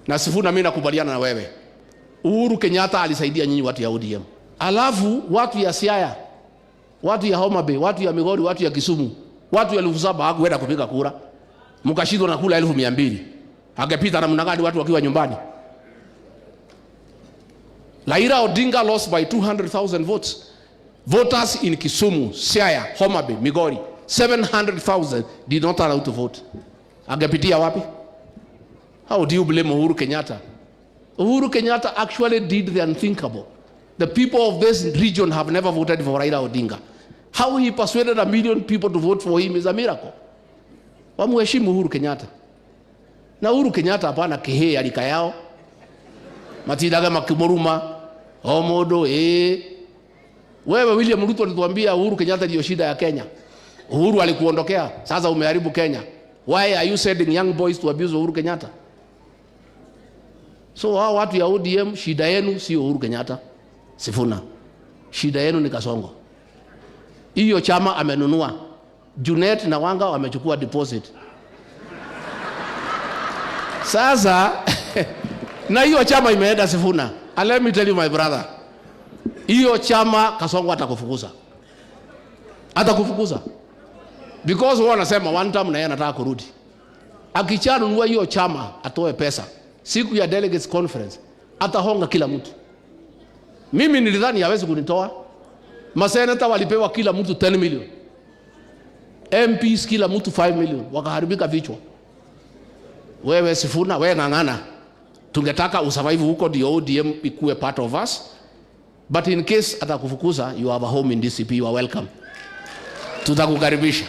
Na Sifuna, mimi nakubaliana na wewe. Uhuru Kenyatta alisaidia nyinyi watu ya ODM. Alafu watu ya Siaya, watu ya Homa Bay, watu ya Migori, watu ya Kisumu, watu 7,000 hawakuenda kupiga kura. Mkashindwa na kula 200,000. Angepita namna gani watu wakiwa nyumbani? Raila Odinga lost by 200,000 votes. Voters in Kisumu, Siaya, Homa Bay, Migori, 700,000 did not allow to vote. Angepitia wapi? How do you blame Uhuru Kenyatta? Uhuru Kenyatta actually did the unthinkable. The people of this region have never voted for Raila Odinga. How he persuaded a million people to vote for him is a miracle. Wamuheshimu Uhuru Kenyatta. Na Uhuru Kenyatta hapana kihee alika yao. Matindaga makimuruma o mundu eh. Wewe William Ruto alituambia Uhuru Kenyatta ndio shida ya Kenya. Uhuru alikuondokea, sasa umeharibu Kenya. Why are you sending young boys to abuse Uhuru Kenyatta? So hao watu ya ODM, shida yenu sio Uhuru Kenyatta. Sifuna. Shida yenu ni Kasongo. Hiyo chama amenunua. Junet na Wanga wamechukua deposit. Sasa na hiyo chama imeenda Sifuna. And let me tell you, my brother. Hiyo chama Kasongo atakufukuza. Atakufukuza. Because wao wanasema one term na yeye anataka kurudi. Akichanunua hiyo chama atoe pesa. Siku ya delegates conference atahonga kila mtu. Mimi nilidhani hawezi kunitoa. Maseneta walipewa kila mtu 10 million. MPs kila mtu 5 million, wakaharibika vichwa. Wewe Sifuna, wewe ng'ang'ana. Tungetaka usurvive huko ndio ODM ikuwe part of us. But in case atakufukuza, you have a home in DCP, you are welcome. Tutakukaribisha.